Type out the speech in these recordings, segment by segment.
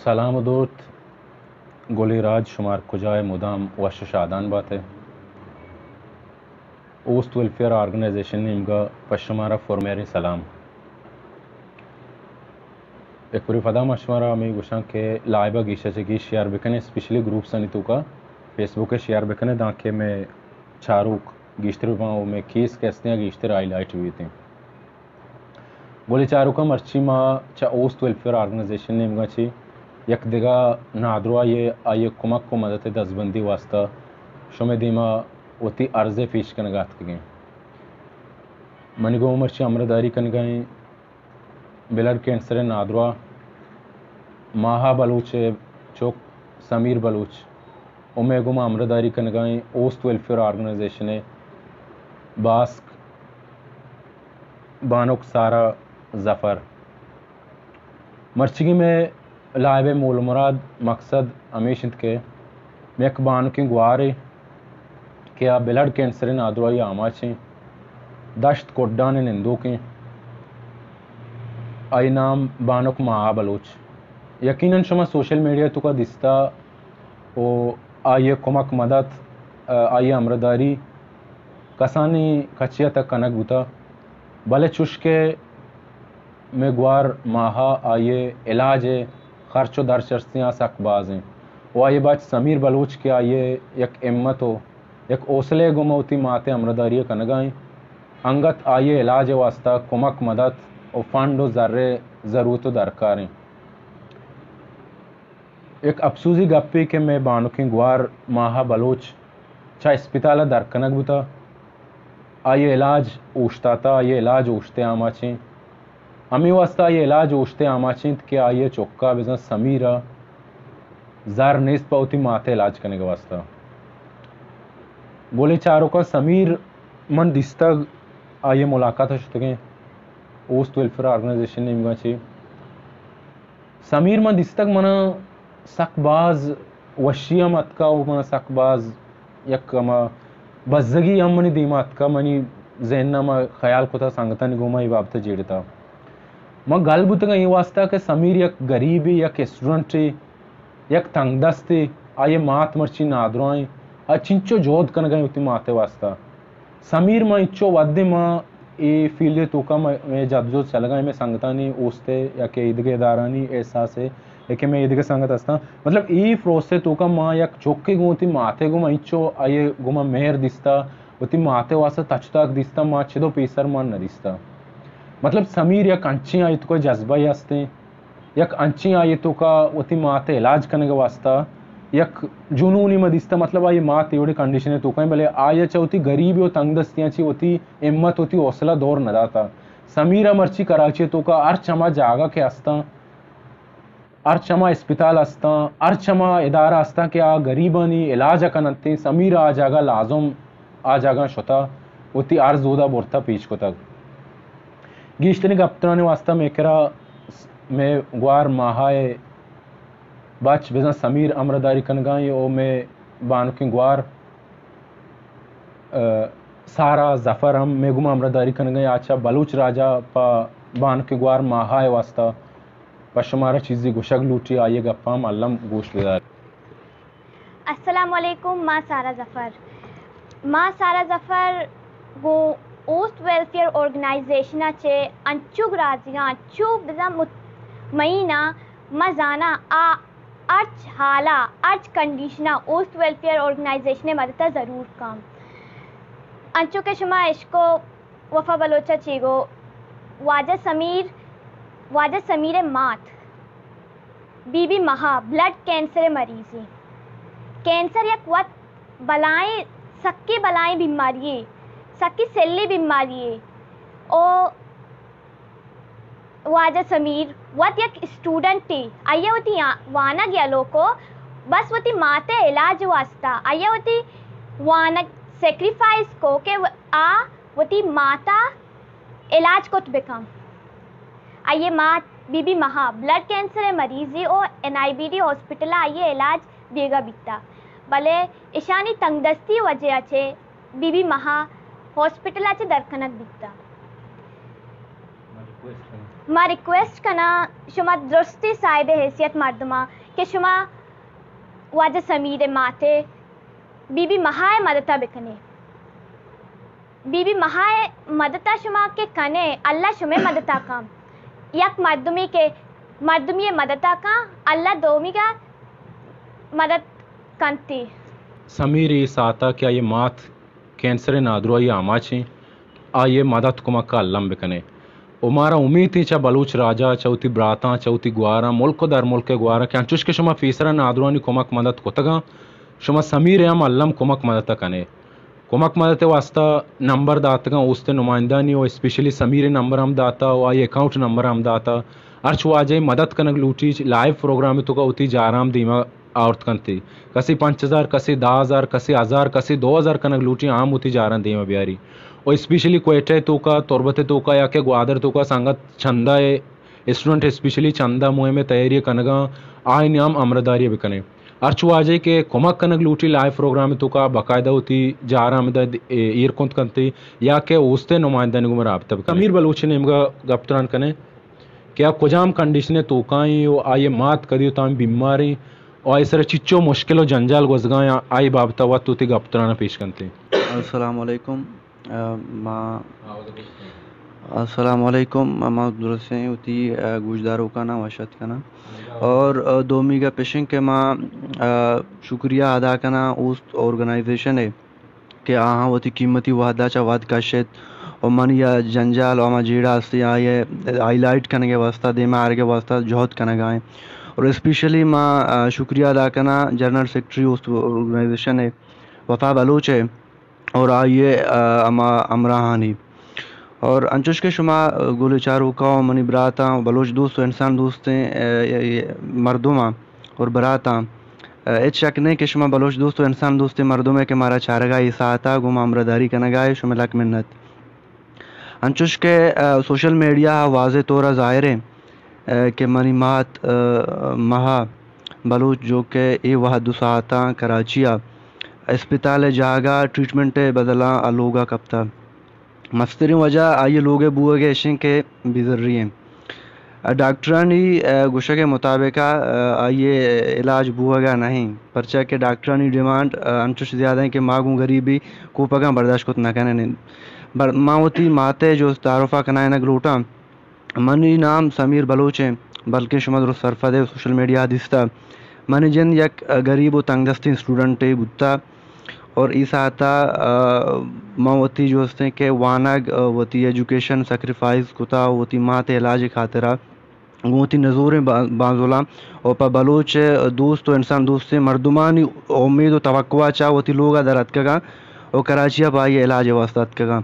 سلام و درود۔ گلی راج شمار کجائے، مدام وش و شادان باتے۔ اوست ویلفیئر آرگنائزیشن نیمگا پہ شمارا فرمہریں سلام۔ یک بری پدا ما شمارا ہمے گوشاں کہ لائیو ء گیش ء چہ گیش شیئر بکنے، اسپیشلی گروپس آنی توکا فیس بک ء شیئر بکنے، دانکہ مئے چاروک گیشتر بباں و مئے کیس کہ استیں گیشتر ہائی لائٹ بیتیں۔ گلیں چاروکاں، مرچی ما چہ اوست ویلفیئر آرگنائزیشن نیمگا چہ یک دگہ نادراہی ء آئی ء کمک و مدد ء دزبندی واسطہ شمئے دیما وتی عرض ء پیش کنگا اتکگیں۔ منی گوما مرچی ہمراہداری کنگا ایں بلڈ کینسر ء نادراہ ماہا بلوچ ء چک سمیر بلوچ۔ و مئے گوما ہمراہداری کنگا ایں اوست ویلفیئر آرگنائزیشن ء باسک بانک سارا ظفر۔ مرچیگیں مئے لائیو ء مول مراد مقصد ہمیش انت کہ مئے یک بانکیں گوارے کہ آ بلڈ کینسر ء نادراہی ء آماچیں، دشت کڈان ء نندوکیں، آئی نام بانک ماہا بلوچ۔ یقیناً شما سوشل میڈیا توکا دیستا و آئی ء کمک مدد، آئی ء ہمراہداری کسانیں کچے ء تک کنگ بوتا، بلے چوش کہ مئے گوار ماہا آئی ء علاج ء خرچ و درچستیاں سک باز انت و آئی ء بچ سمیر بلوچ کہ آئی ء یک ہمت و یک حوصلہ ء گوما وتی مات ء ہمراہداری ء کنگا انت، انگت آئی ء علاج ء واسطہ کمک مدد و فنڈ و زر ء ضرورت و درکار انت۔ یک اپسوزی گپے کہ مئے بانکیں گوار ماہا بلوچ چہ اسپتال ء در کنگ بوتا، آئی ء علاج اوشتاتا، آئی ء علاج اوشتے آماچیں۔ ہمے واسطہ آئی ء علاج اوشتے آماچیں کہ آئی ء چکا بزاں سمیر ء زر نیست پہ وتی مات ء علاج کنگ ء واسطہ۔ گلیں چاروکاں، سمیر من دیستگ، آئی ء ملاقات ء شتگیں اوست ویلفیئر آرگنائزیشن نیمگا چہ۔ سمیر من دیستگ، منا سک باز وشی ہم اتکا و منا سک باز یک ہما بزگی ہم منی دیما اتکا، منی ذہن ء ما خیال کتا، سنگتانی گوما اے بابت ء جیڑتا۔ ما گل بوتگاں اے واسطہ کہ سمیر یک غریبے، یک اسٹوڈنٹے، یک تنگ دستے، آئی ء مات مرچی نادراہیں، آ چنچو جہد کنگا ایں وتی مات ء واسطہ۔ سمیر ما انچو وھدے ما اے فیلڈ ء توکا ما، مئے جدوجہد چلگا ایں، مئے سنگتانی اوست ء یا کہ ایدگہ ادارانی احساس ء یا کہ مئے ایدگہ سنگت ہستاں، مطلب اے پروسس ء توکا ما یک چکے گوں وتی مات ء گوں ما انچو آئی ء گوں ما مہر دیستا، وتی مات ء واسطہ تچ و تاک دیستا، ما چدو پیسر ما نہ دیستا۔ مطلب سمیر یک انچیں آئی توکا جذبہ ئے ہستیں، یک انچیں آئی ء توکا وتی مات ء علاج کنگ ء واسطہ یک جنونے ما دیستہ، مطلب آئی ء مات اے وڑیں کنڈیشن ء توکا ایں، بلے آئی ء چہ وتی گریبی و تنگ دستیاں چہ وتی ہمت، وتی حوصلہ دور نہ داتا۔ سمیر ء مرچی کراچی ء توکا ہرچ ہما جاگہ کہ ہستاں، ہرچ ہما اسپتال ہستاں، ہرچ ہما ادارہ ہستاں کہ آ گریبانی علاج ء کن انت، سمیر ء آ جاگہ لازم آ جاگہاں شتہ، وتی عرض اودا برتہ پیش کتگ۔ گیشتریں گپ ترانی واسطہ مئے کرا س-، مئے گوار ماہا ء بچ بزاں سمیر ہمراہداری کنگا ایں و مئے بانکیں گوار، ء، سارا ظفر ہم مئے گوما ہمراہداری کنگا ایں۔ آ چہ بلوچ راجا پہ بانکیں گوار ماہا ء واسطہ پہ شمارا چیزے گوشگ لوٹی، آئی ء گپاں ہم الم گوش بدار۔ السلام علیکم، ما سارا ظفر۔ ما سارا ظفر گوں اوست ویلفیئر آرگنائزیشن ء چہ انچوک راضی آں، انچو بزاں مطمئن آں، ما زاناں آ ہرچ حالا، ہرچ کنڈیشنا اوست ویلفیئر آرگنائزیشن ء مدد ء ضرور کن۔ انچو کہ شما اشکو وفا بلوچ ء چی گو، واجہ سمیر، واجہ سمیر ء مات بی بی مہا بلڈ کینسر ء مریضی۔ کینسر یک وت بلائیں، سکی بلائیں بیماری یے، سکی سلی بیماری یے۔ او واجہ سمیر وت یک اسٹوڈنٹے، آئی ء وتی آ-، وانگ یلو کو، بس وتی مات ء علاج واسطہ، آئی ء وتی وانگ سیکریفائس کو کہ و-، آ وتی مات ء علاج کت بکن۔ آئی ء مات بی بی مہا بلڈ کینسر ء مریضے او N I B D hospital ء آئی ء علاج دیگا بیتا، بلے اشانی تنگ دستی وجہ ء چہ بی بی مہا ہاسپٹل ء چہ در کنگ بیتا۔ ما ریکویسٹ کناں شما درستی صاحب حیثیت مردماں کہ شما واجہ سمیر ءِ مات ءِ بی بی مہا ءِ مدت ءَ بکنے۔ بی بی مہا ءِ مدت ءَ شما کہ کنے، اللہ شمئے مدت ءَ کن۔ یک مردمی کہ مردمی ءِ مدت ءَ کن، اللہ دومیگ ءَ مدت کنتی۔ سمیر اے ساعت ءَ کہ آئی ءِ مات کینسر ءِ نادراہی ءِ آماچ ایں، آئی ءِ مدت کمک ءَ الم بکنے۔ و مارا امیت ایں چہ بلوچ راج ءَ، چہ وتی براتاں، چہ وتی گواراں، ملک و در ملک ءِ گواراں کہ انچوش کہ شما پیسرا نادراہانی کمک مدت کتگاں، شما سمیر ءَ ہم الم کمک مدت ءَ کنے۔ کمک مدت ءِ واستہ نمبر داتگاں اوست ءِ نمائندہانی و اسپیشلی سمیر ءِ نمبر ہم داتا و آئی اکاؤنٹ نمبر ہم داتا۔ ہرچ واجہ مدت کنگ لوٹی، لائیو پروگرام ءِ توکا وتی جاراں ہم دیما آورت کنتی۔ کسے پنچ ہزار، کسے دہ ہزار، کسے ہزار، کسے دو ہزار کنگ لوٹی، آ ہم وتی جاراں دیما بیاری۔ و اسپیشلی کوئٹہ ءِ توکا، تربت ءِ توکا یا کہ گوادر ءِ توکا سنگت چندہ ءِ، اسٹوڈنٹ اسپیشلی چندہ مہم ءِ تیاری کنگاں، آئی نیام ہمراہداری بکنے۔ ہرچ واجہ کہ کمک کنگ لوٹی لائیو پروگرام ءِ توکا باقاعدہ وتی جاراں ہمدا ایر کنت کنتی یا کہ اوست ءِ نمائندہانی گوما رابطہ بکنے۔ سمیر بلوچ ءِ نیمگا گپ تران کنے کہ آ کجام کنڈیشن ءِ توکا ایں و آئی ءِ مات کدی و تام بیمار ایں و آئی سرا چچو مشکل و جنجال گوزگا ایں، آئی بابت ءَ وت وتی گپ تران پیش کنتے۔ السلام علیکم۔ آ، ما، السلام علیکم۔ ما درستیں وتی، آ، گوشداروکانا وش اتک کناں۔ اور، آ، دومی گپ اش انت کہ ما، آ، شکریہ ادا کناں اوست آرگنائزیشن ءِ کہ آہاں وتی قیمتی وہدا چہ وہد کشت و منی آ جنجال و ہما جیڑہ ہستی آئی ءَ ہائی لائٹ کنگ ءِ واستہ، دیما آرگ ءِ واستہ جہد کنگا ایں۔ اور اسپیشلی ما، آ، شکریہ ادا کناں جنرل سیکرٹری اوست آرگنائزیشن ءِ وفا بلوچ ءِ اور آئی ءِ، آ، ہما ہمراہانی۔ اور انچوش کہ شما، آ، گل چاروکاں و منی براتاں و بلوچ دوست و انسان دوستیں، آ، مردماں اور براتاں، آ، ہچ شک نہیں کہ شما بلوچ دوست و انسان دوستیں مردم ءِ کہ مارا چارگا اے ساعتا گوں ما ہمراہداری کنگا اے، شمئے لک منت۔ انچوش کہ، آ، سوشل میڈیا ءَ واضح طور ءَ ظاہر ایں، آ، کہ منی مات، آ، مہا بلوچ جو کہ اے وہد و ساعتاں کراچی ءَ اسپتال ءِ جاگہ ٹریٹمنٹ ءِ بدلاں آ لوگ ءَ کپتہ۔ مستریں وجہ آئی ءِ لوگ ءِ بوہگ ءِ اش انت کہ بے زری ایں۔ آ، ڈاکٹرانی، آ، گوشگ ءِ مطابق ءَ، آ، آئی ءِ علاج بوہگ ءَ نہ انت، پرچا کہ ڈاکٹرانی ڈیمانڈ، آ، انچوش زیادہ انت کہ ما گوں گریبی کوپگاں برداشت کت نہ کنیں۔ بر-، ما وتی مات ءِ جو تعارف ءَ کنائینگ لوٹاں۔ منی نام سمیر بلوچ انت، بلکیں شما درست سرپد ئے سوشل میڈیا ءَ دیستہ۔ منی جند یک، آ، گریب و تنگ دستیں اسٹوڈنٹے بوتہ اور اے ساعتا، آ، من وتی جو استیں کہ وانگ، آ، وتی ایجوکیشن سیکریفائز کتہ و وتی مات ءِ علاج ءِ خاطرا گوں وتی نزوریں با-، بانزلاں و پہ بلوچ دوست و انسان دوستیں مردمانی امید و توقع ءَ چہ وتی لوگ ءَ در اتکگاں و کراچی ءَ پہ آئی ءِ علاج ءِ واستہ اتکگاں۔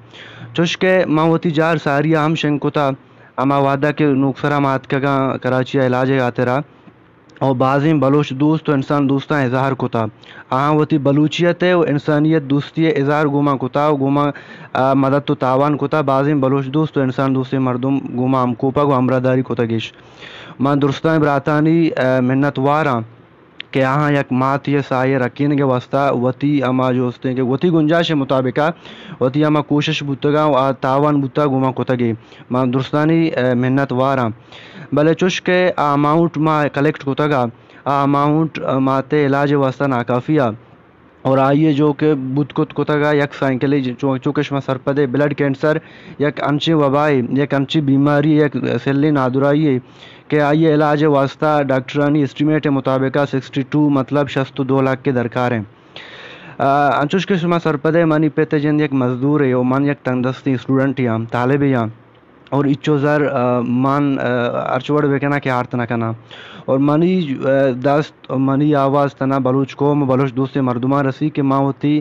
چوش کہ من وتی جار ساری ءَ ہم شنگ کتہ، ہما وہد ءَ کہ نوکسر ءَ ما اتکگاں کراچی ءَ علاج ءِ ہاترا، و بازیں بلوچ دوست و انسان دوستاں اظہار کتہ۔ آہاں وتی بلوچیت ءِ و انسانیت دوستی ءِ اظہار گوں ما کتہ و گوں ما، آ، مدد و تعاون کتہ۔ بازیں بلوچ دوست و انسان دوستیں مردم گوں ما ہمکوپگ و ہمراہداری کتگ اش۔ ما درستاں براتانی، آ، منت واراں کہ آہاں یک ماتے ءِ ساہے ءِ رکینگ ءِ واستہ وتی ہما جو استیں کہ وتی گنجائش ءِ مطابق ءَ وتی ہما کوشش بوتگاں و آ تعاون بوتگ گوں ما کتگ ئے۔ ما درستانی، آ، منت واراں۔ بلے چوش کہ آ اماؤنٹ ما کلیکٹ کتگ ءَ، آ اماؤنٹ، آ، مات ءِ علاج ءِ واستہ ناکافی ءَ اور آئی ءِ جو کہ بوت کت کتگ ءَ یک سائیکلے، چو-، چو کہ شما سرپد ئے، بلڈ کینسر یک انچیں وبائے، یک انچیں بیماری، یک سلیں نادراہی یے کہ آئی ءِ علاج ءِ واستہ ڈاکٹرانی اسٹیمیٹ ءِ مطابق ءَ سکسٹی ٹو، مطلب شست و دو لاکھ ءِ درکار ایں۔ آ، انچوش کہ شما سرپد ئے، منی پت ءِ جند یک مزدورے و من یک تنگ دستیں اسٹوڈنٹے آں، طالبے آں۔ اور اچو زر، آ، من، آ، ہرچ وڑ بکناں کہ آرت نہ کناں۔ اور منی، آ، دست، منی آواز تنا بلوچ قوم و بلوچ دوستیں مردماں رسی کہ من وتی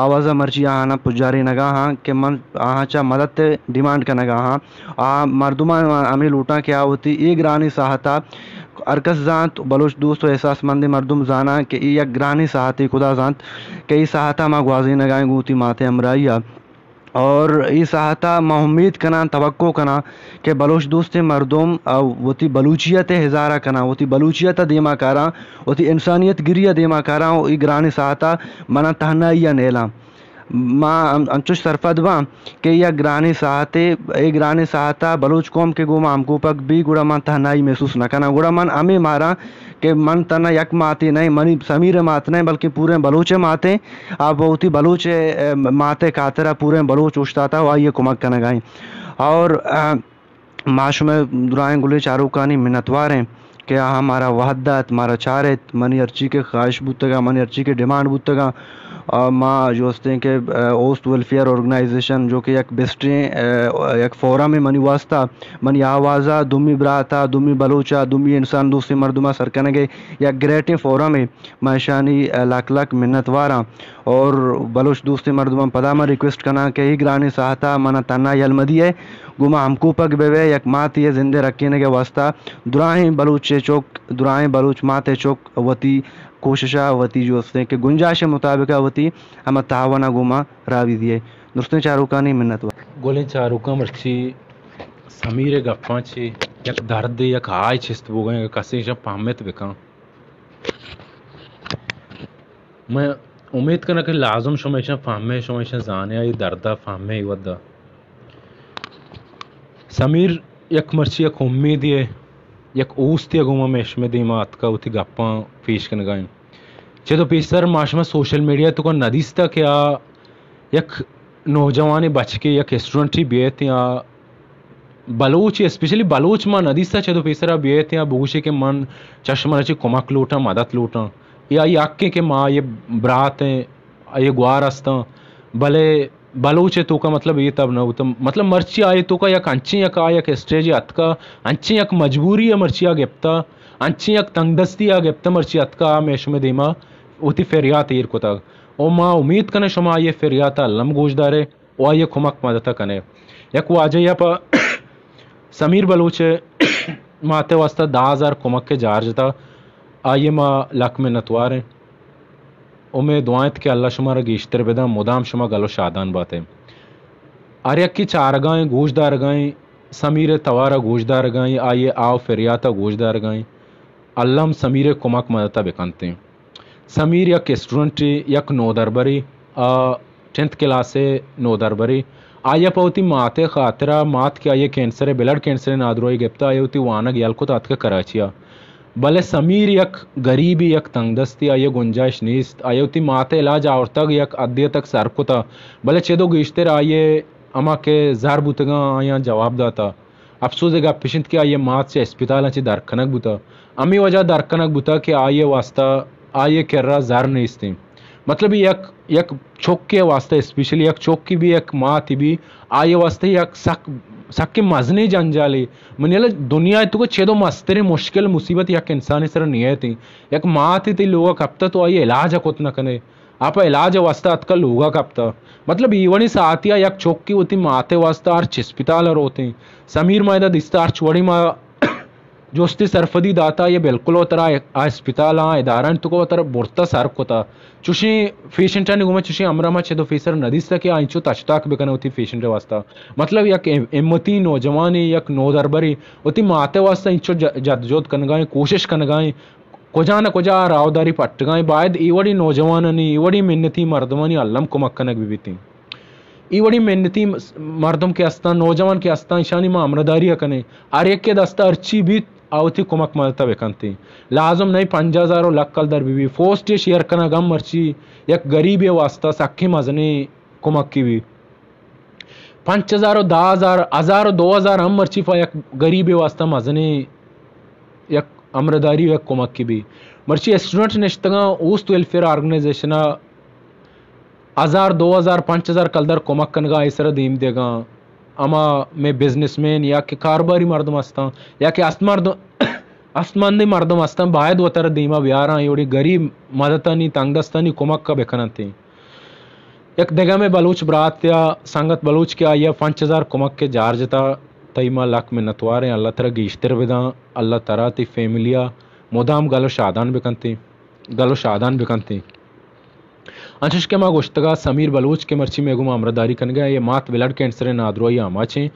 آواز ءَ مرچی آہاناں پجارینگا ہاں کہ من آہاں چہ مدد ءِ ڈیمانڈ کنگا ہاں۔ آ مردماں ہمے لوٹاں کہ آ وتی اے گرانیں ساہت ءَ ہر کس زانت، بلوچ دوست و احساس مندیں مردم زاناں کہ اے یک گرانیں ساہتے، خدا زانت کہ اے ساہت ءَ ما گوازینگا ایں گوں وتی مات ءِ ہمراہی ءَ۔ اور اے ساہت ءَ ما امیت کناں، توقع کناں کہ بلوچ دوستیں مردم، آ، وتی بلوچیت ءِ اظہار ءَ کناں، وتی بلوچیت ءَ دیما کاراں، وتی انسانیت گری ءَ دیما کاراں و اے گرانیں ساہت ءَ منا تہنائی ءَ نیلاں۔ ما ہم-، انچوش سرپد باں کہ یک گرانیں ساعتے، اے گرانیں ساعتا بلوچ قوم کہ گوں ما ہمکوپگ بی، گڑا من تہنائی محسوس نہ کناں۔ گڑا من ہمے ماراں کہ من تہنا یک ماتے نہ، منی سمیر مات نہ، بلکہ پوریں بلوچ ماتے۔ آ وتی بلوچ، اے، ماتے خاطرا پوریں بلوچ اوشتاتا و آئی کمک کنگا ایں۔ اور، آ، ما شمئے درائیں گلیں چاروکانی منتوار ایں کہ آہاں مارا وہد دات، مارا چارت، منی ہرچی کہ خواہش بوتگا، منی ہرچی کہ ڈیمانڈ بوتگا، آ، ما جوستیں کہ، آ، اوست ویلفیئر آرگنائزیشن، جو کہ یک بیسٹیں، آ، یک فورم ہے منی واسطہ، منی آوازا دومی براتا، دومی بلوچا، دومی انسان دوستیں مردما سر کنگے یک گریٹیں فورم ہے۔ ما اشانی، آ، لک لک منتواراں۔ اور بلوچ دوستیں مردماں پدا من ریکویسٹ کناں کہ اے گرانیں ساعتا منا تہنا یل مدیئے، گوں ما ہمکوپگ بہ بئے، یک ماتے ء زندے رکینگ ء واستہ دراہیں بلوچ ء چک، دراہیں بلوچ مات ء چک وتی کوشش ء وتی جو استیں کہ گنجائش ء مطابق ء وتی ہما تعاون ء گوں ما راہ بہ دیئے۔ درستیں چاروکانی منت وار۔ گلیں چاروکاں، مرچی سمیر ء گپاں چہ یک دردے، یک ہائے چست بوگا ایں، اگہ کسے ایشاں پہمت بکن۔ من امیت کناں کہ لازم شما ایشاں فہمے، شما ایشاں زانے، اے دردا فہمے اے ودا۔ سمیر یک مرچی یک امیدے، یک اوستے گوما مئے شمئے دیما اتکا وتی گپاں پیش کنگا ایں۔ چہ تو پیسر ما شما سوشل میڈیا توکا ندیستا کہ آ یک نوجوانیں بچکے، یک اسٹوڈنٹے بیت یا بلوچے، اسپیشلی بلوچ ما ندیستا چہ تو پیسرا بیت یا بگوشے کہ من چہ شمارا چی کمک لوٹاں، مدد لوٹاں۔ اے آئی حق ایں کہ ما آئی برات ایں، آئی گوار ہستاں، بلے بلوچ ء توکا مطلب اے تب نہ بوتاں۔ مطلب مرچی آئی توکا یک انچیں یک آ یک اسٹیجے اتکا، انچیں یک مجبوری ء مرچی آ گپتا، انچیں یک تنگدستی آ گپتا، مرچی اتکا آ مئے شمئے دیما وتی فریات ایر کتگ۔ او ما امیت کنیں شما آئی فریات ء الم گوش دارے و آئی کمک مدد ء کنے۔ یک واجہ ء پہ سمیر بلوچ ء مات ء واستہ دہ ہزار کمک ء جار جتا، آئی ء ما لک منتوار ایں۔ و مئے دعا انت کہ اللہ شمارا گیشتر بداں، مدام شما گل و شادان بات ئے۔ ہر یکے چارگا ایں، گوش دارگا ایں، سمیر ء توارا گوش دارگا ایں، آئی ء آ و فریاتا گوش دارگا ایں۔ اللہ ہم سمیر ء کمک مدتا بکنت ایں۔ سمیر یک اسٹوڈنٹے، یک نودربرے، آ ٹینتھ کلاس ء نودربرے۔ آئی ء پہ وتی مات ء خاطرا، مات کہ آئی ء کینسر ء، بلڈ کینسر ء نادراہی گپتہ، آئی ء وتی وانگ یل کت، آتکہ کراچی ء۔ بلے سمیر یک گریبے، یک تنگدستے، آئی ء گنجائش نیست۔ آئی ء وتی مات ء علاج آورتگ، یک حدے تک سر کتہ، بلے چدو گیشتر آئی ء ہما کہ زر بوتگاں، آیاں جواب داتہ۔ افسوز ء گپ اش انت کہ آئی ء مات چہ اسپتالاں چہ در کنگ بوتہ۔ ہمے وجہ در کنگ بوتہ کہ آئی ء واستہ، آئی ء کرا زر نیست انت۔ مطلب یک، یک چکے ء واستہ، اسپیشلی یک چکے بی، یک ماتے بی، آئی ء واستہ یک سک، سکیں مزنیں جنجالے۔ منی ہیال ء دنیا ء توکا چدو مستریں مشکل مصیبت یک انسانے سرا نیت انت۔ یک ماتے تئی لوگا کپتہ تو آئی ء علاج ء کت نہ کنے۔ آ پہ علاج ء واستہ اتکہ لوگا کپتہ۔ مطلب اے وڑیں ساعتیا یک چکے وتی مات ء واستہ ہرچ اسپتال ء روت انت۔ سمیر ما ادا دیستہ ہرچ وڑیں ما جستی سرپدی داتا، آئی ء بالکل وترا آ اسپتال آں ادارہ انت کو وترا برتا سر کتا۔ چوشیں پیشنٹانی گوما چوشیں ہمراہ ما چدو پیسر ندیستا کہ آ انچو تچتاک بکنہ وتی پیشنٹ ء واستہ۔ مطلب یک ہم-، ہمتی نوجوانے، یک نودربرے وتی مات ء واستہ انچو ج-، جدجہد کنگائیں، کوشش کنگائیں، کجا نہ کجا راہداری پٹگائیں۔ باید اے وڑیں نوجوانانی، اے وڑیں محنتی مردمانی الم کمک کنگ بہ بیتیں۔ اے وڑیں محنتی مردم کہ استاں، نوجوان کہ استاں، ایشانی ما ہمراہداری ء کنیں۔ ہر یکے دست ء ہرچی بیت، آ وتی کمک مدت ء بکنت۔ لازم نئیں پنجاہ ہزار و لک کلدار بہ بیت۔ پوسٹ ء شیئر کنگ ہم مرچی یک گریبے ء واستہ سکیں مزنیں کمکے بیت۔ پنچ ہزار و دہ ہزار، ہزار و دو ہزار ہم مرچی پہ یک گریبے ء واستہ مزنیں یک ہمراہداری و یک کمکے بیت۔ مرچی اسٹوڈنٹ نشتگاں اوست ویلفیئر آرگنائزیشن ء ہزار، دو ہزار، پنچ ہزار کلدار کمک کنگا آئی سرا دیم دیگاں۔ ہما مئے بزنس مین یا کہ کاروباری مردم ہستاں یا کہ است مردم، استمندیں مردم ہستاں، باید وترا دیما بیاراں، اے وڑیں گریب مدتانی، تنگدستانی کمک ء بکننت۔ یک دگہ مئے بلوچ برات یا سنگت بلوچ کہ آئی ء پنچ ہزار کمک ء جار جتا، تئی ما لک منتوار ایں، اللہ ترا گیشتر بداں، اللہ ترا تئی فیملی ء مدام گل و شادان بکنت۔ گل و شادان بکنت۔ انچوش کہ ما گوشتگا سمیر بلوچ کہ مرچی مئے گوما ہمراہداری کنگا، اے مات بلڈ کینسر ء نادراہی آماچیں،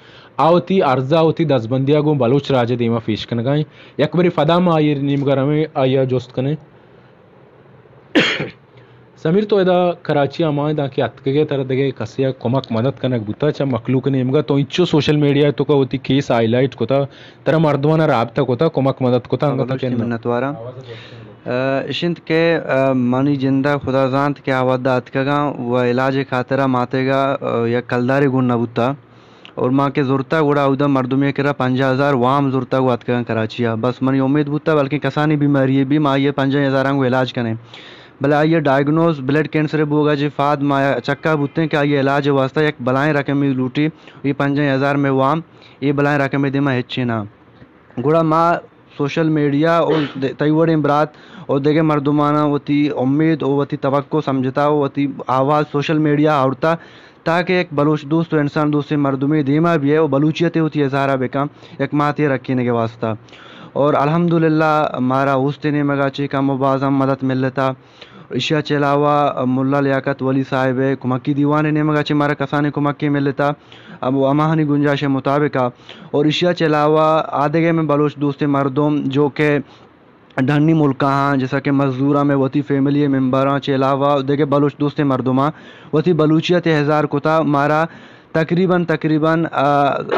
آ وتی عرضا وتی دزبندیا گوں بلوچ راج ء دیما پیش کنگا ایں۔ یک برے پدا ما آئی نیمگا رویں، آئیا جست کنیں۔ سمیر، تو ادا کراچی ءَ ہمائیں داں کہ اتکگ ئے، ترا دگہ کسے ءَ کمک مدد کنگ بوتا چہ مخلوق نیمگا؟ تو انچو سوشل میڈیا ءَ توکا وتی کیس ہائی لائٹ کتا، ترا مردماں رابطہ کتا، کمک مدد کتا، انگت بلوچ تکن منتواراں۔ اشنت کہ، آ، منی جند ءَ خدا زانت کہ آ وھد ءَ اتکگاں و علاج ءِ خاطر ءَ ماتیگ ءَ، آ، یک کلدارے گون نہ بوتا۔ اور ما کہ زرتا گڑا اودا مردمے کرا پنجاہ ہزار وام زرتا گو اتکگاں کراچی ءَ۔ بس منی امید بوتا بلکیں کسانی بیماری بی ما آئی ءِ پنجاہ ہزاراں گو علاج کنیں۔ بلے آئی ءِ ڈائگنوز بلڈ کینسر بوگا چہ فاد ما چکا بوتیں کہ آئی ءِ علاج ءِ واسطہ یک بلائیں رقمے لوٹی، اے پنجاہ ہزار مئے وام، اے بلائیں رقمے دیما ہچی نہ۔ گڑا ما سوشل میڈیا و د-، تئی وڑیں برات و دگہ مردماناں وتی امید و وتی توقع سمجھتا و وتی آواز سوشل میڈیا آورتا تاکہ یک بلوچ دوست و انسان دوستیں مردمے دیما بیئے و بلوچیت ءِ وتی اظہارا بکن یک ماتے رکینگ ءِ واسطہ۔ اور الحمدللہ مارا اوست ءِ نیمگا چہ کم و باز ہم مدد ملتا۔ ایشی ءَ چہ علاوہ ملا لیاقت ولی صاحب ءِ کمکی دیوان ءِ نیمگا چہ مارا کسانیں کمکے ملتا، ہم-، ہماہانی گنجائش ءِ مطابق ءَ۔ اور ایشی ءَ چہ علاوہ آدگہ مئے بلوچ دوستیں مردم جو کہ ڈنی ملکاں ہاں، جیسا کہ مزدوراں، مئے وتی فیملی ءِ ممبراں چہ علاوہ دگہ بلوچ دوستیں مردماں وتی بلوچیت ءِ اظہار کتا، مارا تقریباً، تقریباً، آ،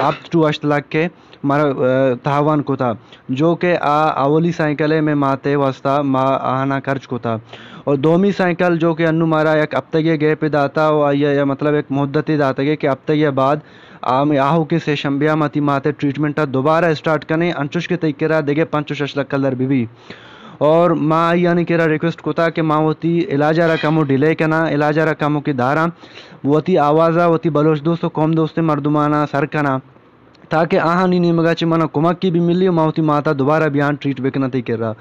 ہپت ٹو ہشت لکھ ءِ مارا، آ، تاوان کتا، جو کہ آ اولی سائیکل ءِ مئے مات ءِ واسطہ ما آہانا خرچ کتا۔ اور دومی سائیکل جو کہ انو مارا یک ہفتگے گیپ داتا و آئی ءَ مطلب یک مدتے داتگے کہ ہفتگے بعد آ مئے آہوکیں سے شنبے ءَ ما تی مات ءِ ٹریٹمنٹ ءَ دوبارہ اسٹارٹ کنیں، انچوش کہ تئی کرا دگہ پنچ و شش لکھ کلدار بہ بی۔ اور ما آئیانی کرا ریکویسٹ کتا کہ ما وتی علاج ءَ را کمو ڈیلے کناں، علاج ءَ را کمو کہ داراں، وتی آواز ءَ وتی بلوچ دوست و قوم دوستیں مردماناں سر کناں، تاکہ آہانی نیمگا چہ منا کمکی بہ ملی و ما وتی ماتا دوبارہ بیان ٹریٹ بکناں تئی کرا۔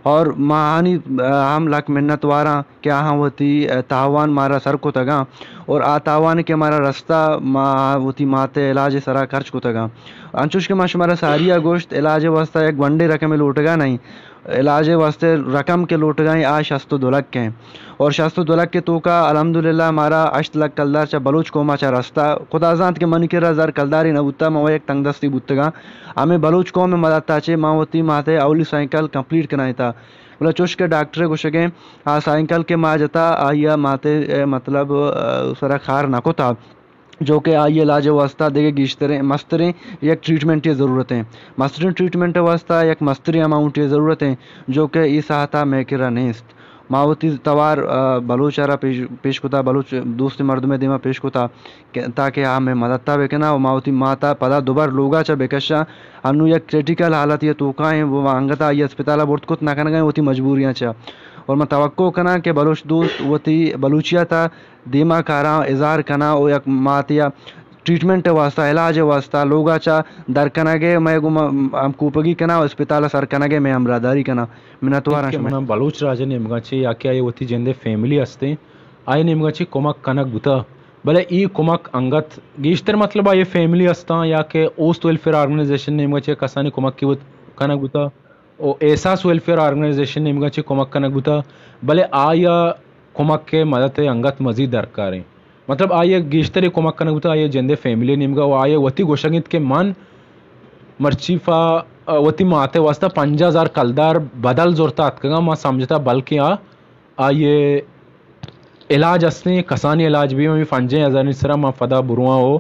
اور ما آہانی، آ، ہم لک منت واراں کہ آہاں وتی، آ، تاوان مارا سر کتگاں اور آ تاوان کہ مارا رستہ ما وتی مات ءِ علاج ءِ سرا خرچ کتگاں۔ انچوش کہ ما شمارا ساری ءَ گوشت، علاج ءِ واسطہ یک گونڈیں رقمے لوٹگا نہ ایں۔ علاج ءِ واسطہ رقم کہ لوٹگا ایں، آ شست و دو لکھ ایں۔ اور شست و دو لکھ ءِ توکا الحمدللہ مارا ہشت لکھ کلدار چہ بلوچ قوما چہ رستا۔ خدا زانت کہ منی کرا زر کلدارے نہ بوتا، من وَ یک تنگ دستی بوتگاں۔ ہمے بلوچ قوم ءِ مدد ءَ چہ ما وتی مات ءِ اولی سائیکل کمپلیٹ کنائینتا۔ بلے چوش کہ ڈاکٹر ءِ گوشگ ایں، آ سائیکل کہ ما جتا، آئی ءَ مات ءِ، مطلب، آ، سرا کار نہ کتا۔ جو کہ آئی ءِ علاج ءِ واسطہ دگہ گیشتریں مستریں یک ٹریٹمنٹے ضرورت ایں۔ مستریں ٹریٹمنٹ ءِ واسطہ یک مستریں اماؤنٹے ضرورت ایں، جو کہ اے ساعت ءَ مئے کرا نیست۔ ما وتی توار، آ، بلوچ ءَ را پیش، پیش کتا، بلوچ دوست مردم ءِ دیما پیش کتا کہ تاکہ آ مئے مدد ءَ بکناں و ما وتی مات ءَ پدا دوبر لوگا چہ بکشاں۔ انو یک کریٹیکل حالت ءِ توکا ایں، و ما انگت آئی ءَ اسپتال ءَ برت کت نہ کنگا ایں وتی مجبوریاں چہ۔ اور من توقع کناں کہ بلوچ دوست وتی بلوچیت ءَ دیما کاراں اظہار کناں و یک ماتے ءَ ٹریٹمنٹ ءِ واسطہ، علاج ءِ واسطہ لوگا چہ در کنگ ءَ مئے گوما ہم کوپگی کناں و اسپتال ءَ سر کنگ ءَ مئے ہمراہداری کناں۔ منتواراں کہ شمئے۔ منا بلوچ راج ءِ نیمگا چہ یا کہ آئی وتی جند ءِ فیملی ہستیں، آئی نیمگا چہ کمک کنگ بوتا، بلے اے کمک انگت گیشتر مطلب آئی فیملی ہستاں یا کہ اوست ویلفیئر آرگنائزیشن نیمگا چہ کسانی کمک کی بوت، کنگ بوتا۔ و احساس ویلفیئر آرگنائزیشن نیمگا چہ کمک کنگ بوتا، بلے آیا کمک ءِ مدد ءِ انگت مزید درکار ایں۔ مطلب آئی ءَ گیشتر ءَ کمک کنگ بوتا، آئی ءِ جند ءِ فیملی نیمگا و آئی ءَ وتی گوشگ انت کہ من مرچی پہ، آ، وتی مات ءِ واسطہ پنجاہ ہزار کلدار بدل زرتا اتکگاں، ما سمجھتا بلکیں آ آئی ءِ علاج ہستیں، کسانی علاج بی، ہمے پنجاہ ہزارانی سرا من پدا برواں و،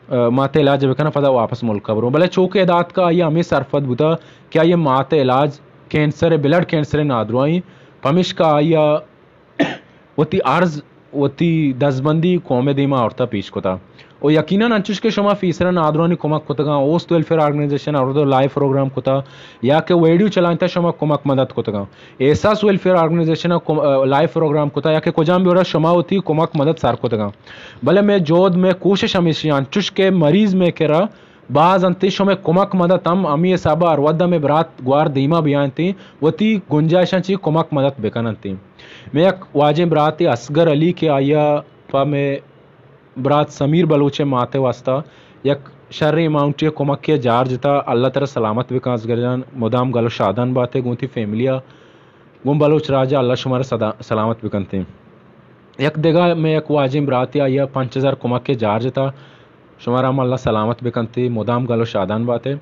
آ، مات ءِ علاج بکناں، پدا واپس ملک ءَ برواں۔ بلے چو کہ ادا اتکا آئی ءَ ہمے سرپد بوتا کہ آئی ءِ مات ءِ علاج کینسر ءِ، بلڈ کینسر ءِ نادراہ ایں، پمیشکا آئی ءَ وتی عرض، وتی دزبندی قوم ءِ دیما آورتا پیش کتا۔ و یقیناً انچوش کہ شما پیسرا نادراہانی کمک کتگاں، اوست ویلفیئر آرگنائزیشن ءَ آورت و لائیو پروگرام کتا، یا کہ ویڈیو چلائینتا شما کمک مدد کتگاں۔ احساس ویلفیئر آرگنائزیشن ءَ کم-، آ، لائیو پروگرام کتا یا کہ کجام بھی وڑا شما وتی کمک مدد سر کتگاں۔ بلے مئے جہد، مئے کوشش ہمیشی انچوش کہ مریض مئے کرا باز انت، شمئے کمک مدد ہم ہمے حسابا ہر وھدا مئے برات گوار دیما بیاینت، وتی گنجائشاں چہ کمک مدد بکننت۔ مئے یک واجہیں براتے اصغر علی کہ آئی ءَ پہ مئے برات سمیر بلوچ ءِ مات ءِ واسطہ یک شریں اماؤنٹے کمکے جار جتا۔ اللہ ترا سلامت بکن اصغر جان، مدام گل و شادان باتے گوں تئی فیملی ءَ، گوں بلوچ راج ءَ، اللہ شمارا سدا سلامت بکنتیں۔ یک دگہ مئے یک واجہیں براتے آئی ءَ پنچ ہزار کمکے جار جتا، شمارا ہم اللہ سلامت بکنتیں، مدام گل و شادان باتے۔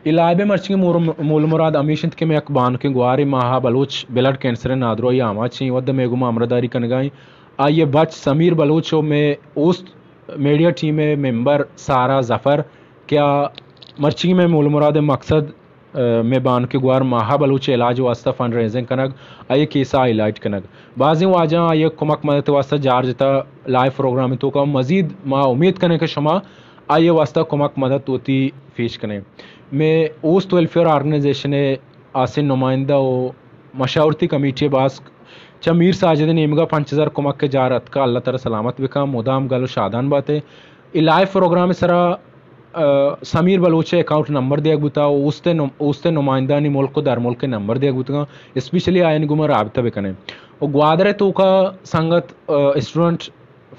اے لائیو ءِ مرچیگیں مور-، مول مراد ہمیش انت کہ مئے یک بانکیں گوارے ماہا بلوچ بلڈ کینسر ءِ نادراہی ءِ آماچ ایں، اود ءَ مئے گوما ہمراہداری کنگا ایں۔ آئی ءِ بچ سمیر بلوچ ءُ مئے اوست میڈیا ٹیم ءِ ممبر سارا ظفر کہ آ مرچیگیں مئے مول مراد ءِ مقصد، ءَ، مئے بانکیں گوار ماہا بلوچ ءِ علاج ءِ واستہ فنڈ ریزنگ کنگ، آئی ءِ کیس ءَ ہائی لائٹ کنگ۔ بازیں واجہاں آئی ءِ کمک مدد ءِ واستہ جار جتا لائیو پروگرام ءِ توکا۔ مزید ما امیت کنیں کہ شما آئی ءِ واستہ کمک مدد وتی پیش کنیں۔ مئے اوست ویلفیئر آرگنائزیشن ءِ ہاسیں نمائندہ ءُ مشاورتی کمیٹی ءِ باسک چہ میر ساجد ءِ نیمگا پنچ ہزار کمک ءِ جار اتکا، اللہ ترا سلامت بکن، مدام گل ءُ شادان بات ئے۔ اے لائیو پروگرام ءِ سرا، ءَ، سمیر بلوچ ءِ اکاؤنٹ نمبر دیگ بوتا ءُ اوست ءِ نم-، اوست ءِ نمائندہانی ملک ءُ درملک ءِ نمبر دیگ بوتگاں، اسپیشلی آیانی گوما رابطہ بکنیں۔ ءُ گوادر ءِ توکا سنگت، ءَ، اسٹوڈنٹ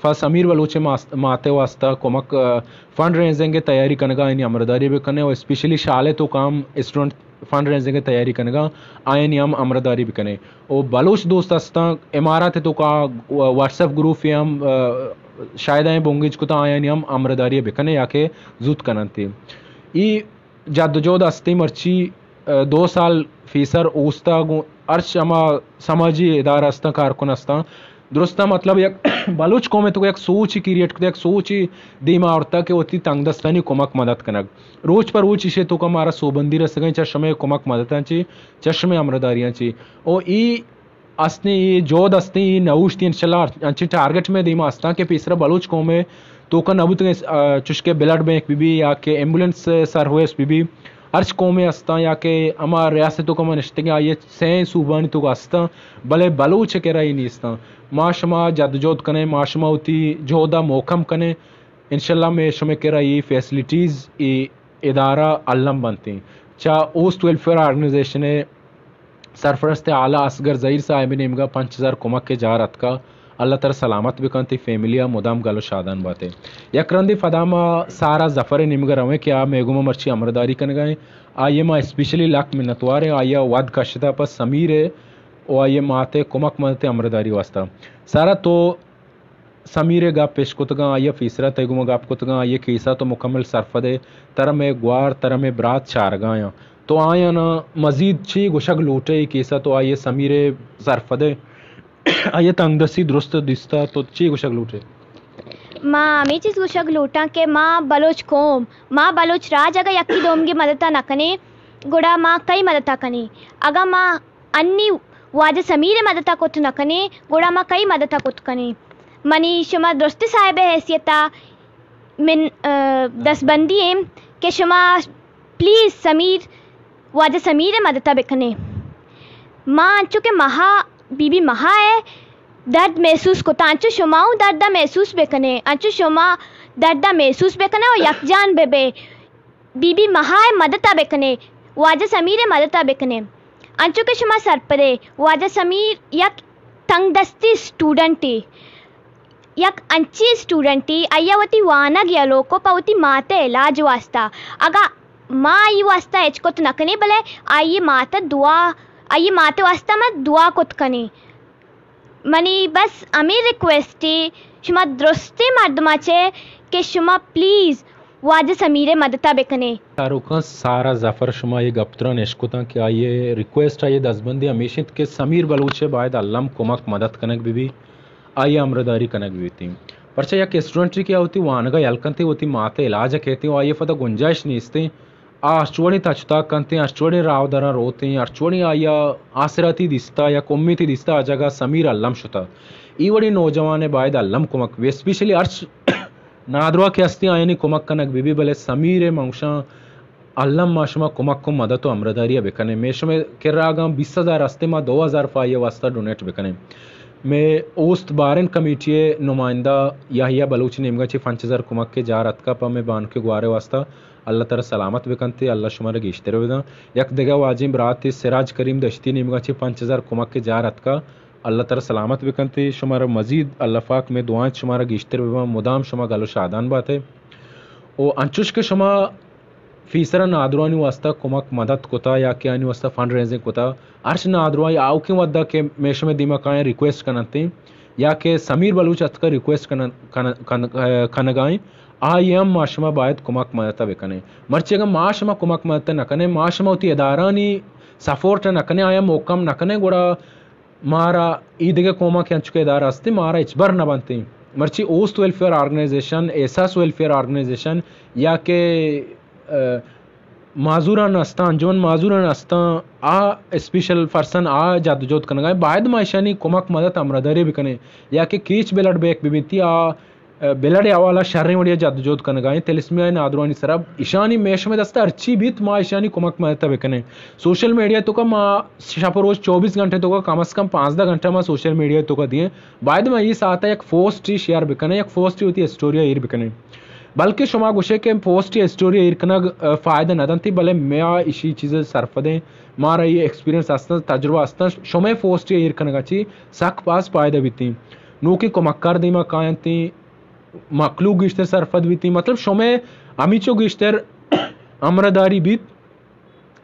فا سمیر بلوچ ءِ ماس-، مات ءِ واستہ کمک، ءَ، فنڈ ریزنگ ءِ تیاری کنگا آیانی ہمراہداری بکنیں ءُ اسپیشلی شال ءِ توکا ہم اسٹوڈنٹ فنڈ ریزنگ ءِ تیاری کنگا آیانی ہم ہمراہداری بکنیں۔ ءُ بلوچ دوست ہستاں امارات ءِ توکا واٹس ایپ گروپ ءَ ہم، ءَ، شاید آیاں بنگیج کتا، آیانی ہم ہمراہداری بکنیں یا کہ زوت کننت۔ اے جد ءُ جہد ہستیں مرچی، ءَ، دو سال پیسر اوستا گوں ہرچ ہما سماجی ادارہ ہستاں، کارکن ہستاں، درستاں مطلب یک بلوچ قوم ءِ توکا یک سوچے کریئیٹ کتا، یک سوچے دیما آورتا کہ وتی تنگ دستانی کمک مدد کنگ۔ روچ پہ روچ ایشی ءِ توکا مارا سوبمندی رسگیں چہ شمئے کمک مدداں چی، چہ شمئے ہمراہداریاں چی۔ او اے ہستیں، اے جہد ہستیں، اے نہ اوشتی، انشاءاللہ انچیں ٹارگٹ مئے دیما ہستاں کہ پیسرا بلوچ قوم ءِ توکا نہ بوتگیں، آ، چوشکہ بلڈ بینک بہ بی یا کہ ایمبولینس سروس بہ بی، ہرچ قومے ہستاں یا کہ ہما ریاست ءِ توکا ما نشتگیں، آئی ءِ سئیں صوبانی توکا ہستاں، بلے بلوچ ءِ کرا اے نیستاں۔ ما شما جدوجہد کنیں، ما شما وتی جہد ءَ محکم کنیں، انشاءاللہ مئے شمئے کرا اے فیسلٹیز، اے ادارہ الم بنتیں۔ چہ اوست ویلفیئر آرگنائزیشن ءِ سرپرست اعلیٰ اصغر زہیر صاحب ءِ نیمگا پنچ ہزار کمک ءِ جار اتکا۔ اللہ ترا سلامت بکنت، تئی فیملی ءَ مدام گل ءُ شادان بات ئے۔ یک رندے پدا ما سارا ظفر ءِ نیمگا رویں کہ آ مئے گوما مرچی ہمراہداری کنگا ایں۔ آئی ءِ ما اسپیشلی لک منتوار ایں، آئی ءَ وھد کشتا پہ سمیر ءِ ءُ آئی ءِ مات ءِ کمک مدد ءِ ہمراہداری واستہ۔ سارا تو سمیر ءِ گپ اش کتگاں، آئی ءَ پیسرا تئی گوما گپ کتگاں، آئی ءِ کیس ءَ تو مکمل سرپد ئے، ترا مئے گوار، ترا مئے برات چارگایاں۔ تو آیاناں مزید چی گوشگ لوٹ ئے اے کیس ءَ؟ تو آئی ءِ، سمیر ءِ سرپد ئے، آئی ءِ تنگدستی درست دیستہ، تو چی گوشگ لوٹ ئے؟ ما ہمے چیز گوشگ لوٹاں کہ ما بلوچ قوم، ما بلوچ راج اگاں یکے دومگے مدد ءَ نہ کنیں، گڑا ما کئی مدد ءَ کنیں؟ اگاں ما انی واجہ سمیر ءِ مدت ءَ کت نہ کنیں، گڑا ما کئی مدت ءَ کت کنیں؟ منی شما درستی صاحب ءِ حیثیت ءَ من، ءَ، دستبندی ایں کہ شما پلیز سمیر، واجہ سمیر ءِ مدت ءَ بکنیں۔ ما انچو کہ مہا، بی بی مہا ءِ درد محسوس کتا، انچو شما اوں درد ءَ محسوس بکنیں، انچو شما درد ءَ محسوس بکنیں ءُ یکجان بہ بئے۔ بی بی مہا ءِ مدت ءَ بکنیں، واجہ سمیر ءِ مدت ءَ بکنیں۔ انچو کہ شما سرپد ئے، واجہ سمیر یک تنگ دستی اسٹوڈنٹے، یک انچیں اسٹوڈنٹے، آئی ءَ وتی وانگ یلو کو پہ وتی مات ءِ علاج واسطہ۔ اگاں ما آئی واسطہ ہچ کت نہ کنیں، بلے آئی ءِ مات ءِ دعا، آئی ءِ مات ءِ واسطہ ما دعا کت کنیں۔ منی بس ہمے ریکویسٹ اے شما درستیں مردماں چہ کہ شما پلیز واجہ سمیر ءِ مدت ءَ بکنیں۔ چاروکاں، سارا ظفر، شما اے گپ تران اشکتاں کہ آئی ءِ ریکویسٹ، آئی ءِ دزبندی ہمیش انت کہ سمیر بلوچ ءَ باید الم کمک مدد کنگ بہ بی، آئی ءِ ہمراہداری کنگ بہ بیتیں۔ پرچہ یک اسٹوڈنٹے کہ آ وتی وانگ ءَ یل کنت، وتی مات ءِ علاج ءَ کیت ءُ آئی ءَ پدا گنجائش نیست۔ آ ہرچ وڑیں تچ تاک کنتیں، ہرچ وڑیں راہ ءُ دراں روتیں، ہرچ وڑیں آئی ءَ آسراتی دیستہ، یک امیتے دیستہ، آ جاگہ سمیر الم شتہ۔ اے وڑیں نوجوان ءَ باید الم کمک بی، اسپیشلی ہرچ نادراہ کہ ہستیں آیانی کمک کنگ بہ بی، بلے سمیر ءَ من گوشاں الم ما شما کمک ءُ مدد ءُ ہمراہداری ءَ بکنیں۔ مئے شمئے کرا اگاں بیست ہزار ہستیں، ما دو ہزار پہ آئی ءِ واستہ ڈونیٹ بکنیں۔ مئے اوست بارن کمیٹی ءِ نمائندہ یحییٰ بلوچ ءِ نیمگا چہ پنچ ہزار کمک ءِ جار اتکا پہ مئے بانک ءِ گوار ءِ واستہ۔ اللہ ترا سلامت بکنت ءُ اللہ شمارا گیشتر بدنت۔ یک دگہ واجہیں براتے سراج کریم دشتی ءِ نیمگا چہ پنچ ہزار کمک ءِ جار اتکا۔ اللہ ترا سلامت بکنت ءُ شمارا مزید اللہ پاک مئے دعا انت شمارا گیشتر ببنت، مدام شما گل ءُ شادان بات ئے۔ ءُ انچوش کہ شما پیسرا نادراہانی واستہ کمک مدد کتا یا کہ آیانی واستہ فنڈ ریزنگ کتا، ہرچ نادراہی آؤکیں وھدا کہ مئے شمئے دیما کایاں ریکویسٹ کننت یا کہ سمیر بلوچ اتکا ریکویسٹ کنن-، کن-، کن-، کنگا ایں، آئی ہم ما شما باید کمک مدد بکنیں۔ مرچی اگاں ما شما کمک مدد نہ کنیں، ما شما وتی ادارانی سپورٹ نہ کنیں، آیا محکم نہ کنیں، گڑا مارا ای دگہ قوماں کہ انچو کہ ادارہ ہستیں، مارا ہچبر نہ بنتیں۔ مرچی اوست ویلفیئر آرگنائزیشن، احساس ویلفیئر آرگنائزیشن یا کہ، ا، معذوران ہستاں، انجمن معذوران ہستاں، آ اسپیشل پرسن آ جد و جہد کنگا ایں، باید ما ایشانی کمک مدد ہمراہداری بکنیں یا کہ کیچ بلڈ بینک بہ بیتی، آ بلڈ ءِ حوالہ شریں وڑی ءَ جد و جہد کنگا ایں، تھیلیسیمیا ءِ نادروانی سرا۔ ایشانی مئے شمئے دست ءَ ہرچی بیت، ما ایشانی کمک مدد ءَ بکنیں۔ سوشل میڈیا ءِ توکا ما شپ و روچ چوبیس گھنٹے توکا کم از کم پانزدہ گھنٹہ ما سوشل میڈیا ءِ توکا دیئیں۔ باید ما اے ساعت ءَ یک پوسٹے شیئر بکنیں، یک پوسٹے وتی اسٹوری ءَ ایر بکنیں۔ بلکہ شما گوشے کہ پوسٹے اسٹوری ءَ ایر کنگ، ا، فائدہ نہ دنتی، بلے میا ایشی چیز سرپدیں، مارا اے ایکسپیرینس ہستن، تجربہ ہستن، شمئے پوسٹے ایر کنگا چی سک باز فائدہ بیتیں۔ نوکیں کمکار دیما کاینتیں، مخلوق گیشتر سرپد بیتیں، مطلب شمئے ہمیچو گیشتر ہمراہداری بیت،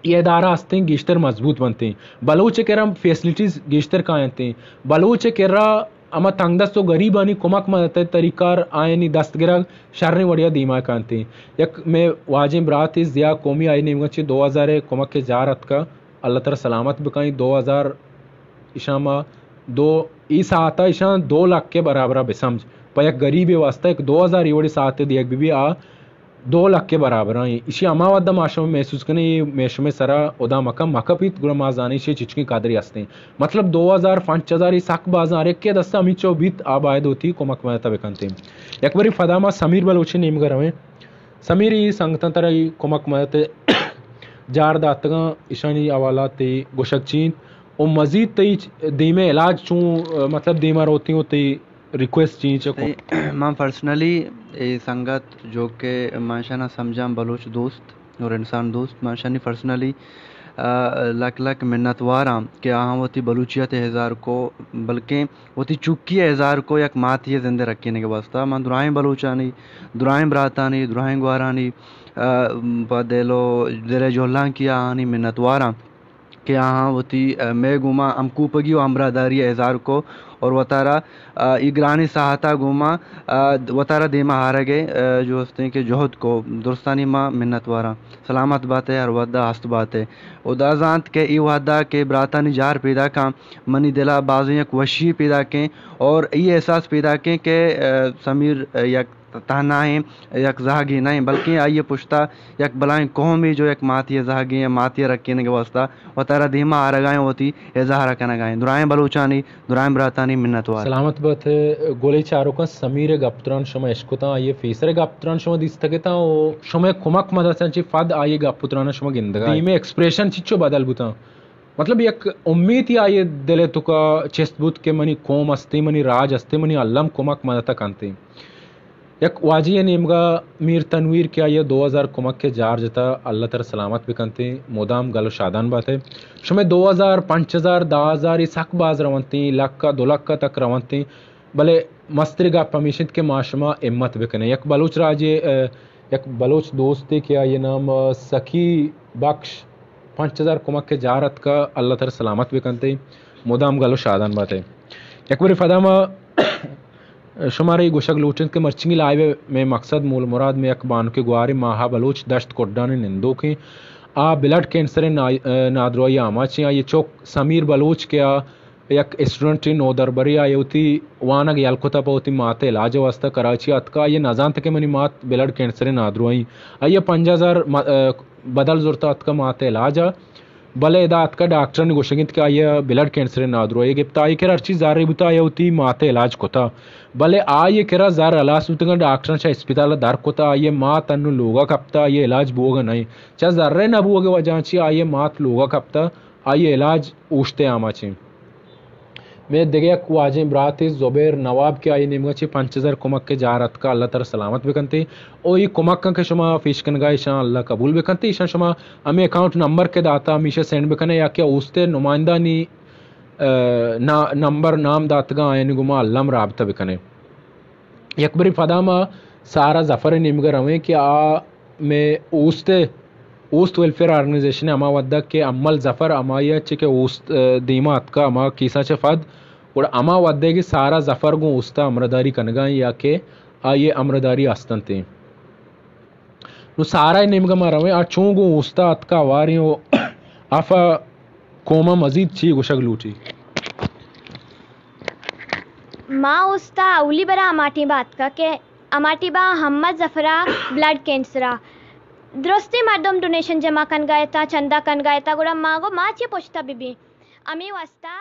اے ادارہ ہستیں گیشتر مضبوط بنتیں، بلوچ ءِ کرا فیسلٹیز گیشتر کاینتیں، بلوچ ءِ کرا ہما تنگ دست و غریبانی کمک مدد ءِ طریقہ آیانی دست گرگ شریں وڑیا دیما کاینتیں۔ یک مئے واجہیں براتے ضیاء قومی، آئی نیمگا چہ دو ہزار ءِ کمک ءِ جار اتکا، اللہ ترا سلامت بکنی، دو ہزار ایشاں ما دو، ای ساعتا ایشاں دو لکھ ءِ برابرا بسمجھ۔ پہ یک غریبے واسطہ یک دو ہزار ای وڑی ساعتے دیگ بہ بی، آ دو لکھ ءِ برابر ایں۔ ایشی ہما وھدا ما شما محسوس کنیں، اے مئے شمئے سرا ہدا مکن مکپیت، گڑا ما زانیں ایشی چچکیں قدرے ہستیں۔ مطلب دو ہزار، پنچ ہزار ای سک بازاں، ہر یکے دستا ہمیچو بیت، آ باید وتی کمک مدد بکنتیں۔ یک بری پدا ما سمیر بلوچ ءِ نیمگا رویں۔ سمیر، ای سنگتاں ترا ای کمک مدد ءِ جار داتگاں، ایشانی حوالہ تئی گوشگ چی انت؟ و مزید تئی دیمے علاج چون، مطلب دیما روتیں و تئی ریکویسٹ چی انت چہ کو؟ تئی، من پرسنلی اے سنگت جو کہ من شانا سمجھاں بلوچ دوست اور انسان دوست، من شانی پرسنلی، آ، لک لک منت واراں کہ آہاں وتی بلوچیت ءِ اظہار کو، بلکیں وتی چکی ءِ اظہار کو یک ماتی ءِ زندے رکینگ ءِ واسطہ۔ من دراہیں بلوچانی، دراہیں براتانی، دراہیں گوارانی، آ، پہ دل و دل ءِ جہلانکی آہانی منت واراں کہ آہاں وتی، آ، مئے گوما ہمکوپگی و ہمراہداری ءِ اظہار کو اور وتارا، آ، ای گرانیں ساعتا گوما، آ، وتارا دیما آرگ ءِ، آ، جو ہستیں کہ جہد کو، درستانی ما منت واراں۔ سلامت بات ئے، ہر وھدا ہست بات ئے۔ ہدا زانت کہ ای وھدا کہ براتانی جار پیداکاں، منی دلا بازیں یک وشی پیداکیں اور ای احساس پیداکیں کہ، آ، سمیر، آ، یک تہنائیں، یک زہگے نہ ایں، بلکیں آئی ءِ پشتا یک بلائیں قومے جو یک ماتی ءِ زہگے یا ماتی ءِ رکینگ ءِ واسطہ وتارا دیما آرگا ایں، وتی اظہار کنگا ایں۔ دراہیں بلوچانی، دراہیں براتانی منت وار۔ سلامت بات۔ گلیں چاروکاں، سمیر ءِ گپ تران شما اشکتاں، آئی ءِ پیسر ءِ گپ تران شما دیستگ اتاں و شمئے کمک مدداں چہ پد آئی ءِ گپ تران شما گندگا۔ دیمے ایکسپریشن چچو بدل بوتاں۔ مطلب یک امیتے آئی ءِ دل ءِ توکا چست بوت کہ منی قوم ہستیں، منی راج ہستیں، منی الم کمک مدد کنتیں۔ یک واجہے ءِ نیمگا میر تنویر کہ آئی ءَ دو ہزار کمک ءِ جار جتا، اللہ ترا سلامت بکنتیں، مدام گل و شادان بات ئے۔ شمئے دو ہزار، پنچ ہزار، دہ ہزار ءَ سک باز رونتیں، لکھ ءَ، دو لکھ ءَ تک رونتیں، بلے مستریں گپ ہمیش انت کہ ما شما ہمت بکنیں۔ یک بلوچ راجے، ءَ، یک بلوچ دوستے کہ آئی ءِ نام، ءَ، سخی بخش، پنچ ہزار کمک ءِ جار اتکا، اللہ ترا سلامت بکنتیں، مدام گل و شادان بات ئے۔ یک برے پدا ما شمارا اے گوشگ لوٹیں کہ مرچیگیں لائیو ءِ مئے مقصد، مول مراد، مئے یک بانکے گوارے ماہا بلوچ، دشت کڈان ءِ نندوکیں، آ بلڈ کینسر ءِ نا-، نادراہی ءِ آماچیں۔ آئی ءِ چک سمیر بلوچ کہ آ یک اسٹوڈنٹے نودربرے، آئی ءَ وتی وانگ یل کتا، پہ وتی مات ءِ علاج ءِ واستہ کراچی ءَ اتکا۔ آئی ءَ نزانت کہ منی مات بلڈ کینسر ءِ نادراہیں۔ آئی ءَ پنجاہ ہزار م-، ءَ بدل زرتا اتکا مات ءِ علاج ءَ۔ بلے ادا اتکا ڈاکٹرانی گوشگ انت کہ آئی ءَ بلڈ کینسر ءِ نادراہی گپتا، آئی ءِ کرا ہرچی زر بوتا، آئی ءَ وتی مات ءِ علاج کتا۔ بلے آئی ءِ کرا زر ہلاس بوتگاں، ڈاکٹراں چہ اسپتال ءَ در کتا، آئی ءِ مات انوں لوگا کپتا، آئی ءِ علاج بوگا نہ انت۔ چہ زر ءِ نہ بوگ ءِ وجہ چی آئی ءِ مات لوگا کپتا، آئی ءِ علاج اوشت ءِ آماچیں۔ مئے دگہ یک واجہیں براتے زبیر نواب کہ آئی ءِ نیمگا چہ پنچ ہزار کمک ءِ جار اتکا، اللہ ترا سلامت بکنتے۔ او اے کمکاں کہ شما پیش کنگا ایشاں اللہ قبول بکنتے۔ ایشاں شما ہمے اکاؤنٹ نمبر کہ داتا ہمیشہ سینڈ بکنے یا کہ اوست ءِ نمائندہانی، ءَ، نا-، نمبر نام داتگاں آیانی گوما الم رابطہ بکنے۔ یک برے پدا ما سارا ظفر ءِ نیمگا رویں کہ آ مئے اوست ءِ، اوست ویلفیئر آرگنائزیشن ءِ ہما وھدا کہ امل ظفر ہمائی ءَ چہ کہ اوست، ءَ، دیما اتکا ہما کیسا چہ پد، گڑا ہما وھدے کہ سارا ظفر گوں اوستا ہمراہداری کنگا ایں یا کہ آئی ءِ ہمراہداری ہستنتیں۔ نوں سارا ءِ نیمگ ءَ ما رویں، آ چوں گوں اوستا اتکا ہواریں و آفا قوم ءَ مزید چی گوشگ لوٹی؟ ما اوستا اولی برا ہما ٹیم ءَ اتکا کہ ہما ٹیم ءَ احمد ظفر ءَ بلڈ کینسر ءَ درستیں مردم ڈونیشن جمع کنگا اتاں، چندہ کنگا اتاں، گڑا ما گو ما چی پشتا ببیں؟ ہمے واسطہ